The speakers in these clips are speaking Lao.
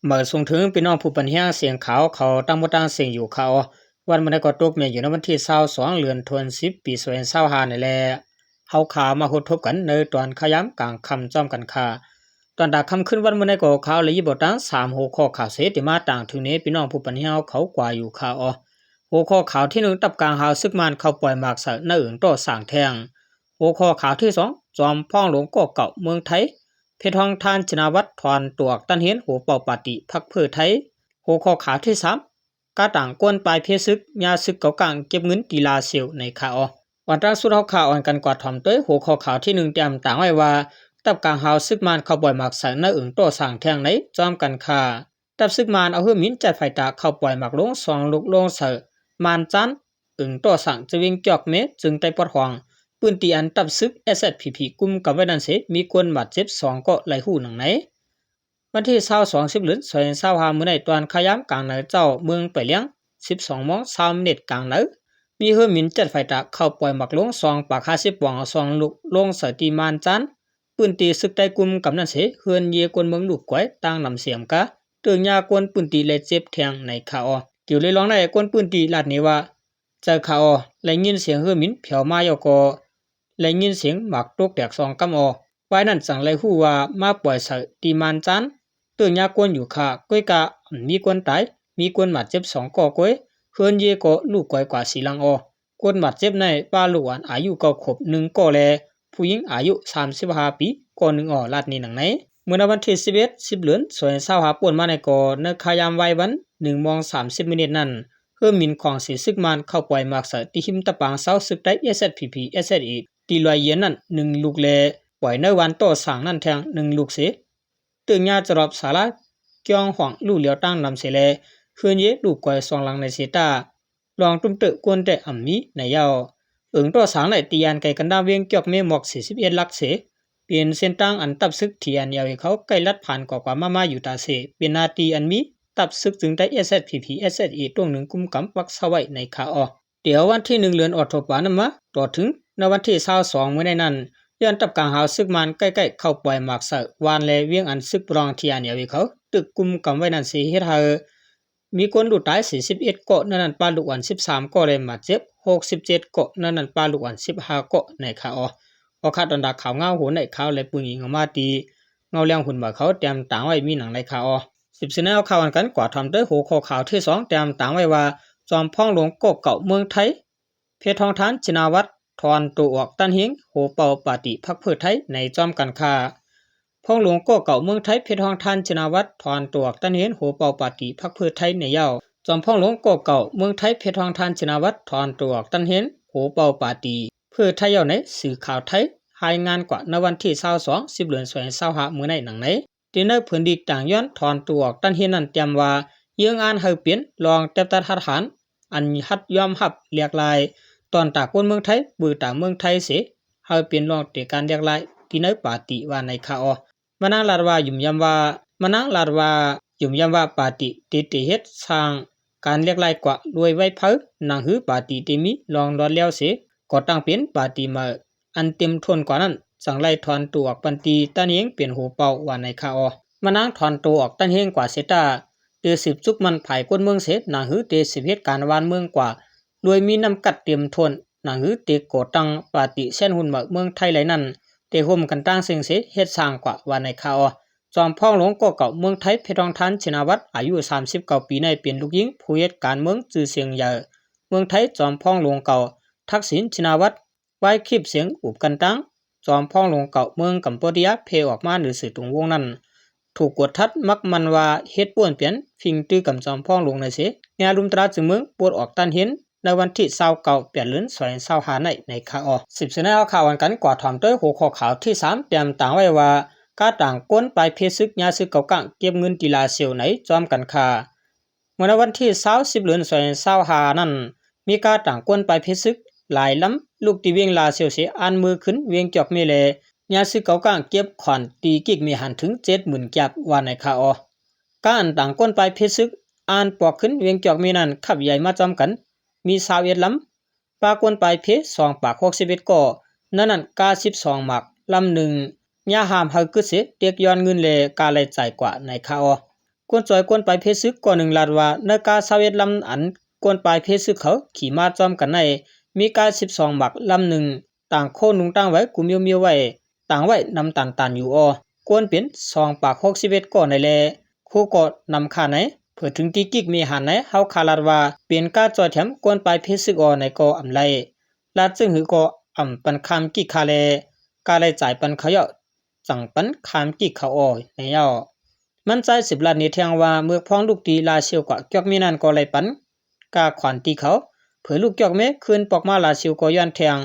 ມາສົ່ງເຖິງພີ່ນ້ອງຜູ້ປັນແຮງສຽງຂ່າວເຂົາ ຕາມໝົດຕາມເສັງຢູ່ຄ່າເນາະ. ວັນມື້ໃດກໍຕົກແມ່ນຢູ່ໃນວັນທີຊາວສອງ ເດືອນທັນວາ ປີສອງພັນຊາວຫ້ານີ້ແຫຼະ. ເຮົາຂ້າມາພົບທົບກັນໃນຕອນຂ່າວຍາມກາງຄ່ຳພ້ອມກັນຄ່າ. ຕອນຕາຄ່ຳຄືນວັນມື້ໃດກໍຂ່າວລະຍິບເອົາຕັ້ງສາມຫົວຂໍ້ຂ່າວເສ ທີ່ມາຕາງເຖິງນີ້ ພີ່ນ້ອງຜູ້ປັນແຮງເຮົາເຂົາກວ່າຢູ່ຄ່າເນາະ. ຫົວຂໍ້ຂ່າວທີໜຶ່ງ ທັບກາງຫາວຊຶກມານເຂົ້າປ່ອຍໝາກໃສ່ໃນເອີ່ງຕໍ່ສ້າງແທ່ງ. ຫົວຂໍ້ຂ່າວທີສອງ ຈອມພອງຫຼວງກໍເກົ່າເມືອງໄທ ເພັດທອງທານ ຊິນະວັດ ຖອນຕົວອອກຕ້ານຮຽນຫົວເປົ້າປາຕີພັກເພື່ອໄທ. ຫົວຂໍ້ຂ່າວທີສາມ ກາຕ່າງກວນປາຍເພຊຶກ ຍາຊຶກເກົາກ້າງເກັບເງິນຕີລາຊຽວໃນຄ່າເນາະ. ອອນຕາງສຸດເຮົາຂ້າອ່ອນກັນກວາດຖອມໂຕຍຫົວຂໍ້ຂ່າວທີໜຶ່ງ ຕຽມຕາງໄວ້ວ່າ ທັບກາງຫາວຊຶກມານເຂົ້າປ່ອຍໝາກໃສ່ໃນເອີ່ງຕໍ່ສ້າງແທ່ງໃນຈ້ອມກັນຄ່າ. ທັບຊຶກມານເອົາເຮືອບິນແຈັດໄຟຕາເຂົ້າປ່ອຍໝາກຫຼວງສອງລູກລົງໃສ່ມານຈານ ເອີ່ງຕໍ່ສ້າງ ຈະເວັງຈອກເມ ເຈີງໃຕ້ປອດຫອງ. ພື້ນທີ່ອັນທັບຊຶກ ເອສເອສພີພີ ກຸມກຳໄວ້ນັ້ນເສ ມີຄົນບາດເຈັບສອງເກາະ ໄດ້ຮູ້ດັ່ງໃນ. ວັນທີຊາວສອງ ສິບເດືອນ ສອງພັນຊາວຫ້າ ມື້ໃນຕອນຂ່າວຍາມກາງໃນເຈົ້າ ເມືອງໄປລຽງ ສິບສອງໂມງຊາວມິນິດກາງໃນ ມີເຮືອບິນແຈັດໄຟຕາເຂົ້າປ່ອຍໝາກຫຼວງສອງປາກຫ້າສິບປອງ ສອງລູກລົງໃສ່ທີ່ມານຈານ ພື້ນທີ່ຊຶກໄຕ້ກຸມກຳນັ້ນເສ ເຮືອນເຢກວນເມືອງລູກກວຍຕ່າງນຳເສມກະ ເຕີຍຍາກວນພື້ນທີ່ໄດ້ເຈັບແທງໃນຄ່າເນາະ. ກ່ຽວເລື່ອງໃນກວນພື້ນທີ່ລາດນີ້ວ່າ ເຈົ້າຄ່າເນາະ ໄດ້ຍິນສຽງເຮືອບິນແຜ່ວມາຢູ່ກໍ ໄດ້ຍິນສຽງໝາກຕົກແຕກສອງກຳເນາະ. ວາຍນັ້ນຈັ່ງໄດ້ຮູ້ວ່າມາປ່ອຍໃສ່ທີ່ມານຈານ ເຕີຍຍາກວນຢູ່ຄ່າ ກ້ອຍກະມີຄົນຕາຍ ມີຄົນບາດເຈັບສອງເກາະກ້ອຍ ເຮືອນເຢກໍລູກກວຍກວ່າສີ່ຫຼັງເນາະ. ຄົນບາດເຈັບໃນປ້າລູກອານອາຍຸເກົ້າຂວບໜຶ່ງເກາະ ແລະ ຜູ້ຍິງອາຍຸສາມສິບຫ້າປີເກາະໜຶ່ງເນາະ ລາດນີ້ດັ່ງໃນ. ເມື່ອໃນວັນທີສິບເອັດ ສິບເດືອນ ສອງພັນຊາວຫ້າ ປົນມາໃນກໍ ໃນຄ່າຍາມວາຍວັນ ໜຶ່ງໂມງສາມສິບມິນິດນັ້ນ ເຮືອບິນຂອງເສຊຶກມານເຂົ້າປ່ອຍໝາກໃສ່ທີ່ຮິມຕະປາງເຊົາຊຶກໄຕ້ ເອສເອສພີພີ ເອສເອສເອ ທີ່ລອຍຢຽນນັ້ນໜຶ່ງລູກ ແລະ ປ່ອຍໃນວານຕໍ່ສ້າງນັ້ນແທງໜຶ່ງລູກເສ ເຕີຍຍາຈະລອບສາລາກ່ຽວຫ້ອງລູກຫຼຽວຕ່າງນຳເສ ແລະ ເຮືອນເຢລູກກວຍສອງຫຼັງໃນເສຕາ ລອງຕຸ້ມເຕີກວນແຕ່ອຳມີໃນເຍົາ. ເອີ່ງຕໍ່ສ້າງໃນຕີອານໄກກັນດາມວຽງຈອກເມໝອກສີ່ສິບເອັດຫຼັກເສ ເປັນເສັ້ນທາງອັນທັບຊຶກ ທີເອັນເອລເອ ເຂົາໃກ້ລັດຜ່ານກວ່າໆມາໆຢູ່ຕາເສ ເປັນໜ້າທີ່ອັນມີທັບຊຶກເຊີງໃຕ້ ເອສເອສພີພີ ເອສເອສເອ ຕົວໜຶ່ງກຸມກຳປັກເຊົາໄວ້ໃນຄ່າເນາະ. ແຕ່ວັນທີໜຶ່ງ ເດືອນອອກໂທບານັ້ນມາ ຕໍ່ເຖິງໃນວັນທີຊາວສອງ ມື້ໃນນັ້ນ ຍ້ອນທັບກາງຫາວຊຶກມານໃກ້ໆເຂົ້າປ່ອຍໝາກໃສ່ວານ ແລະ ວຽງອັນຊຶກປະລອງ ທີເອັນເອລເອ ເຂົາຕຶກກຸມກຳໄວ້ນັ້ນເສ ເຮັດໃຫ້ ມີຄົນລູກຕາຍສີ່ສິບເອັດເກາະ ໃນນັ້ນປ້າລູກອານສິບສາມເກາະ ແລະ ບາດເຈັບຫົກສິບເຈັດເກາະ ໃນນັ້ນປ້າລູກອານສິບຫ້າເກາະໃນຄ່າເນາະ. ເອົາຄ່າ ຕອນຕາຂ່າວງາວຫົວໃນຂ່າວ ແລະ ປຸງອີງອອກມາທີ່ເງົາແລງຫຸນໃບເຂົາຕຽມຕາງໄວ້ມີຫຍັງໃນຄ່າເນາະ. ສິບເສນໃນເອົາຂ່າວກັນກວາດຖອມໂຕຍຫົວຂໍ້ຂ່າວທີສອງ ຕຽມຕາງໄວ້ວ່າ ຈອມພອງຫຼວງກໍເກົ່າເມືອງໄທ ເພທອງທານ ຊິນະວັດ ຖອນໂຕອອກຕ້ານຮຽນຫົວເປົ່າປາຕີພັກເພື່ອໄທໃນຈອມກັນຄ່າ. ພອງຫຼວງກໍເກົ່າເມືອງໄທ ເພທອງທານ ຊິນະວັດ ຖອນໂຕອອກຕ້ານຮຽນຫົວເປົ່າປາຕີພັກເພື່ອໄທໃນເຍົາ. ຈອມພອງຫຼວງກໍເກົ່າເມືອງໄທ ເພທອງທານ ຊິນະວັດ ຖອນໂຕອອກຕ້ານຮຽນຫົວເປົ່າປາຕີເພື່ອໄທເຍົາໃນ ສື່ຂ່າວໄທ ລາຍງານກວ່າໃນວັນທີຊາວສອງ ສິບເດືອນ ສອງພັນຊາວຫ້າ ມື້ໃນດັ່ງໃນ. ທີ່ໃນພື້ນທີ່ຕ່າງຍ້ອນຖອນໂຕອອກຕ້ານຮຽນນັ້ນ ຕຽມວ່າເຍືອງອານໃຫ້ເປັນລອງແຕບຕັດຮັດຫານ ອັນຮັດຍອມຮັບແຫຼກຫຼາຍ ຕອນຕາກຄົນເມືອງໄທ ເບີຕາເມືອງໄທເສ ໃຫ້ເປັນລອງແຕ່ການແຫຼກຫຼາຍທີ່ໃນປາຕີວ່າໃນຄ່າເນາະ. ມະນາງລາດວ່າ ຢືນຢັນວ່າ ມະນາງລາດວ່າ ຢືນຢັນວ່າປາຕີທີ່ໄດ້ເຮັດສ້າງການແຫຼກຫຼາຍກວ່າດ້ວຍໄວໄຟ ໜັງຫືອປາຕີທີ່ມີລອງລອດແລ້ວເສ ກໍຕັ້ງເປັນປາຕີໃໝ່ ອັນເຕັມຖ້ວນກວ່ານັ້ນ ຈັ່ງໄດ້ຖອນໂຕອອກປັນຕີຕ້ານຮຽນເປັນຫົວເປົ່າວ່າໃນຄ່າເນາະ. ມະນາງຖອນໂຕອອກຕ້ານຮຽນກວ່າເສຍຕາ ໄດ້ສືບຈຸກໝັ້ນພາຍກົນເມືອງເສ ໜັງຫືອໄດ້ສືບເຮັດການບ້ານເມືອງກວ່າ ໂດຍມີນ້ຳກັດເຕັມຖ້ວນ ໜັງຫືອໄດ້ກໍ່ຕັ້ງປາຕີແສນຮຸ່ນໃໝ່ເມືອງໄທໄດ້ນັ້ນ ໄດ້ຮ່ວມກັນຕັ້ງເສັງເສ ເຮັດສ້າງກວ່າວ່າໃນຄ່າເນາະ. ຈອມພອງຫຼວງກໍເກົ່າເມືອງໄທ ເພທອງທານ ຊິນະວັດ ອາຍຸສາມສິບເກົ້າປີໃນ ເປັນລູກຍິງຜູ້ເຮັດການເມືອງຊື່ສຽງໃຫຍ່ເມືອງໄທ ຈອມພອງຫຼວງເກົ່າ ທັກສິນ ຊິນະວັດ ໄວ້ຄລິບສຽງອຸບກັນຕັ້ງ ຈອມພອງຫຼວງເກົ່າເມືອງກຳປູເຈຍ ແຜ່ອອກມາໃນສື່ຕົງວົງນັ້ນ ຖືກກວດທັດມັກໝັ້ນວ່າເຮັດປ້ວນປ່ຽນ ພິງຕື້ກຳຈອມພອງຫຼວງໃນເສ ແງ່ລຸມຕະຫຼາດເຊິ່ງເມືອງ ປົດອອກຕ້ານຮຽນໃນວັນທີຊາວເກົ້າ ແປດເດືອນ ສອງພັນຊາວຫ້າໃນ ໃນຄ່າເນາະ. ສິບເສນໃນເອົາຂ່າວກັນກວາດຖອມໂຕຍຫົວຂໍ້ຂ່າວທີສາມ ຕຽມຕາງໄວ້ວ່າ ກາຕ່າງກວນປາຍເພຊຶກ ຍາຊຶກເກົາກ້າງເກັບເງິນຕີລາຊຽວໃນຈອມກັນຄ່າ. ເມື່ອໃນວັນທີຊາວ ສິບເດືອນ ສອງພັນຊາວຫ້ານັ້ນ ມີກາຕ່າງກວນປາຍເພຊຶກຫຼາຍລຳ ລຸກຕີວຽງລາຊຽວເສ ອານເມືອຂຶ້ນວຽງຈອກເມ ແລະ ຍາຊຶກເກົາກ້າງເກັບຂອນຕີກິກເມຫັນເຖິງເຈັດໝື່ນກິກ ວ່າໃນຄ່າເນາະ. ກາອັນຕ່າງກວນປາຍເພຊຶກ ອານປອກຂຶ້ນວຽງຈອກເມນັ້ນ ຂັບໃຫຍ່ມາຈອມກັນ ມີຊາວເອັດລຳ ປາກກວນປາຍເພສອງປາກຫົກສິບເອັດເກາະ ໃນນັ້ນກາສິບສອງໝາກ ລຳໜຶ່ງ ຍາຫ້າມໃຫ້ກຶດເສ ເຕັກຍ້ອນເງິນ ແລະ ກາໄດ້ຈ່າຍກວ່າໃນຄ່າເນາະ. ກວນຈອຍກວນປາຍເພຊຶກ ກໍໜຶ່ງລາດວ່າ ໃນກາຊາວເອັດລຳ ອັນກວນປາຍເພຊຶກເຂົາຂີ່ມາຈອມກັນໃນ ມີກາສິບສອງໝາກລຳໜຶ່ງ ຕ່າງໂຄນຸງຕາງໄວ້ ກຸມມຽວໆໄວ້ ຕາງໄວ້ນຳຕານໆຢູ່ ອໍ ກວນເປັນສອງປາກຫົກສິບເອັດກໍໃນແລ ຄູກໍນຳຄາໃນ ເຜີເຖິງທີ່ກິກເມຫານໃນ ເຮົາຄາລາດວ່າ ເປັນກາຈອຍແຖມກວນປາຍເພຊຶກ ອໍ ໃນກໍອຳໄລ ລາດເຊິ່ງຫືກໍອຳປັນຄາມກິກຄາແລ ກາໄລຈ່າຍປັນເຂົາເຍົາະ ຈັ່ງປັນຄາມກິກເຂົາ ອໍ ໃນເຍົາະ ມັນຈາຍສືບລາດເນແທງວ່າ ເມື່ອພອງລູກຕີລາຊຽວກວ່າກຽວເມນັ້ນ ກໍໄລປັນກາຂວັນຕີເຂົາ ເຜີລູກກຽວເມຄືນປອກມາລາຊຽວກໍຍ້ອນແທງ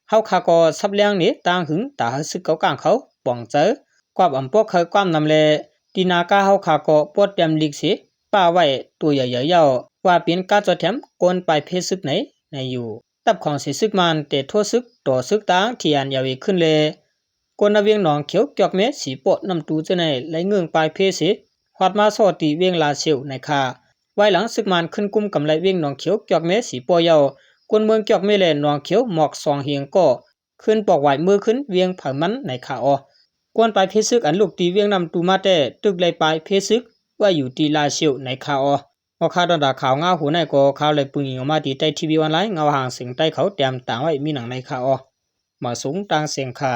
ເຮົາຄາກໍສັບແລງເນຕາງຫຶງ ຕາຫາຊຶກເກົາກາງເຂົາ ປອງໃຈ ກວາບອຳປອກໄຂ່ກວາມນຳແລ ຕີນາກາເຮົາຄາກໍປອດແຕມລິກເສ ປາໄວ້ໂຕໃຫຍ່ໆເຍົາະ ວ່າເປັນກາຈອຍແຖມກວນປາຍເພຊຶກໃນ ໃນຢູ່ ຕັບຂອງເສຊຶກມານ ແຕ່ໂທຊຶກ ຕໍ່ຊຶກຕາງ ທີເອັນແອລເອ ຂຶ້ນແລ ກວນນະວຽງໜອງຂຽວ ກຽວເມ ສີປໍ້ ນ້ຳຕູເຈົ້າໃນ ໄລເງື່ອງປາຍເພເສ ຮອດມາຊໍ່ຕີວຽງລາຊຽວໃນຄາ ວາຍຫຼັງຊຶກມານຂຶ້ນກຸມກຳໄລວຽງໜອງຂຽວ ກຽວເມ ສີປໍ້ເຍົາະ ກວນເມືອງກຽວເມ ແລະ ໜອງຂຽວໝອກສອງເຮງກໍ ຂຶ້ນປອກຫວາຍເມືອຂຶ້ນວຽງຜາມັນໃນຄາ ອໍ ກວນປາຍເພຊຶກ ອັນລູກຕີວຽງນ້ຳຕູມາແຕ່ ຕຶກໄລປາຍເພຊຶກໄວ້ຢູ່ທີ່ລາຊຽວໃນຄາ ອໍ ເອົາ ຂ່າວດອນດາ ຂ່າວງາວຫູໃນກໍ ຂ່າວໄລປຶງອີງອອກມາທີ່ໄທທີວີອອນລາຍ ງາວຫາງເສງໃຕ້ເຂົາແຕ້ມຕ່າງໄວ້ມີໜັງໃນຄາ ອໍ ມາສູງຕ່າງເສງຄາ